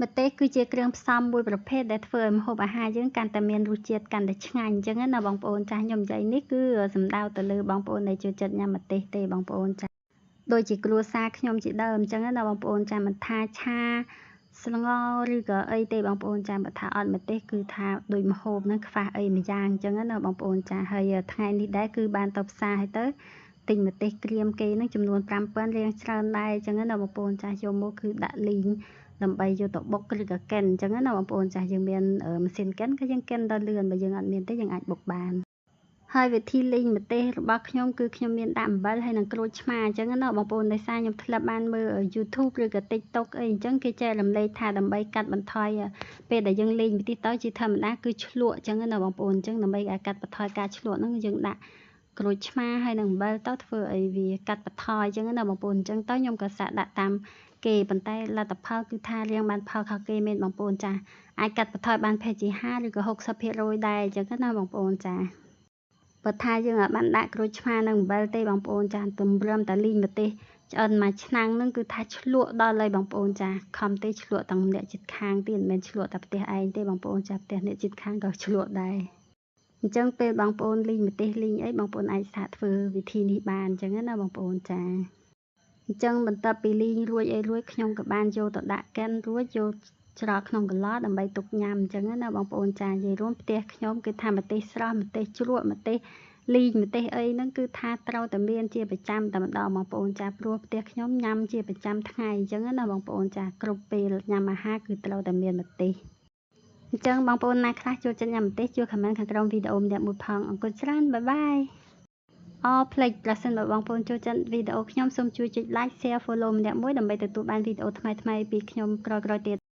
ម្ទេសគឺជាគ្រឿងផ្សំមួយប្រភេទដែលធ្វើឲ្យម្ហូបអាហារយើងកាន់តែមានរសជាតិកាន់តែឆ្ងាញ់អញ្ចឹងណាបងប្អូនចាស់ខ្ញុំនិយាយនេះគឺសំដៅទៅលើបងប្អូនដែលចូលចិត្តញ៉ាំម្ទេសទេបងប្អូនចាស់ដូចជាគ្រួសារខ្ញុំជាដើមអញ្ចឹងណាបងប្អូនចាស់មិនថាឆាស្ងោរឬក៏អីទេបងប្អូនចាស់បើថាអត់ម្ទេសគឺថាដូចម្ហូបហ្នឹងខ្វះអីមួយយ៉ាងអញ្ចឹងណាបងប្អូនចាស់ហើយថ្ងៃនេះដែរគឺបានទៅផ្សារហើយទៅទិញម្ទេសក្រៀមគេហ្នឹងចំនួន5000រៀងច្រើនដែរអញ្ចឹងណាបងប្អូនចាស់យកមកគឺដាក់លីងដើម្បីយកទៅបុកឬក៏កិនអញ្ចឹងណាបងប្អូនចាស់យើងមានម៉ាស៊ីនកិនក៏យើងកិនដល់លឿនបើយើងអត់មានទេយើងអាចបុកបានហើយវិធីលីងម្ទេសរបស់ខ្ញុំគឺខ្ញុំមានដាក់អំបិលហើយនិងក្រូចឆ្មាអញ្ចឹងណាបងប្អូនដោយសារខ្ញុំធ្លាប់បានមើល YouTube ឬក៏ TikTok អីអញ្ចឹងគេចែករំលែកថាដើម្បីកាត់បន្ថយពេលដែលយើងលីងម្ទេសទៅជាធម្មតាគឺឆ្លក់អញ្ចឹងណាបងប្អូនអញ្ចឹងដើម្បីឲ្យកាត់បន្ថយការឆ្លក់ហ្នឹងយើងដាក់ក្រូចឆ្មាហើយនិងអំបិលទៅធ្វើឲ្យវាកាត់បន្ថយអញ្ចឹងណាបងប្អូនអញ្ចឹងទៅខ្ញុំក៏សាកដាក់តាមគេប៉ុន្តែលទ្ធផលគឺថារៀងបានផលខុសគេមែនបងប្អូនចាស់អាចកាត់បន្ថយបានភេទជា50ឬក៏60%ដែរអញ្ចឹងណាបងប្អូនចាស់បើថាយើងអាចបានដាក់ក្រូចឆ្មានិងអំបិលទេបងប្អូនចាស់ទម្រាំតែលីងម្ទេសឆ្អិនមួយឆ្នាំងហ្នឹងគឺថាឆ្លក់ដល់ហើយបងប្អូនចាស់ខំទេឆ្លក់ទាំងអ្នកជិតខាងទៀតមិនមែនឆ្លក់តែផ្ទះឯងទេបងប្អូនចាស់ផ្ទះអ្នកជិតខាងក៏ឆ្លក់ដែរអញ្ចឹងពេលបងប្អូនលីងម្ទេសលីងអីបងប្អូនអាចសាកធ្វើវិធីនេះបានអញ្ចឹងណាបងប្អូនចាអញ្ចឹងបន្ទាប់ពីលីងរួចអីរួចខ្ញុំក៏បានយកទៅដាក់កិនរួចយកច្រកក្នុងកន្លដើម្បីទុកញ៉ាំអញ្ចឹងណាបងប្អូនចានិយាយរួមផ្ទះខ្ញុំគឺថាម្ទេសស្រស់ម្ទេសជ្រក់ម្ទេសលីងម្ទេសអីហ្នឹងគឺថាត្រូវតែមានជាប្រចាំតែម្ដងបងប្អូនចាព្រោះផ្ទះខ្ញុំញ៉ាំជាប្រចាំថ្ងៃអញ្ចឹងណាបងប្អូនចាគ្រប់ពេលញ៉ាំអាហារគឺត្រូវតែមានម្ទេសអញ្ចឹងបងប្អូនណាខ្លះចូលចិត្តញ៉ាំម្ទេសជួយ comment ខាងក្រោមវីដេអូម្នាក់មួយផងអរគុណច្រើន bye bye អភ្លេចប្រសិនបើបងប្អូនចូលចិត្តវីដេអូខ្ញុំសូមជួយចុច like share follow ម្នាក់មួយដើម្បីទទួលបានវីដេអូថ្មីៗពីខ្ញុំក្រោយៗទៀត។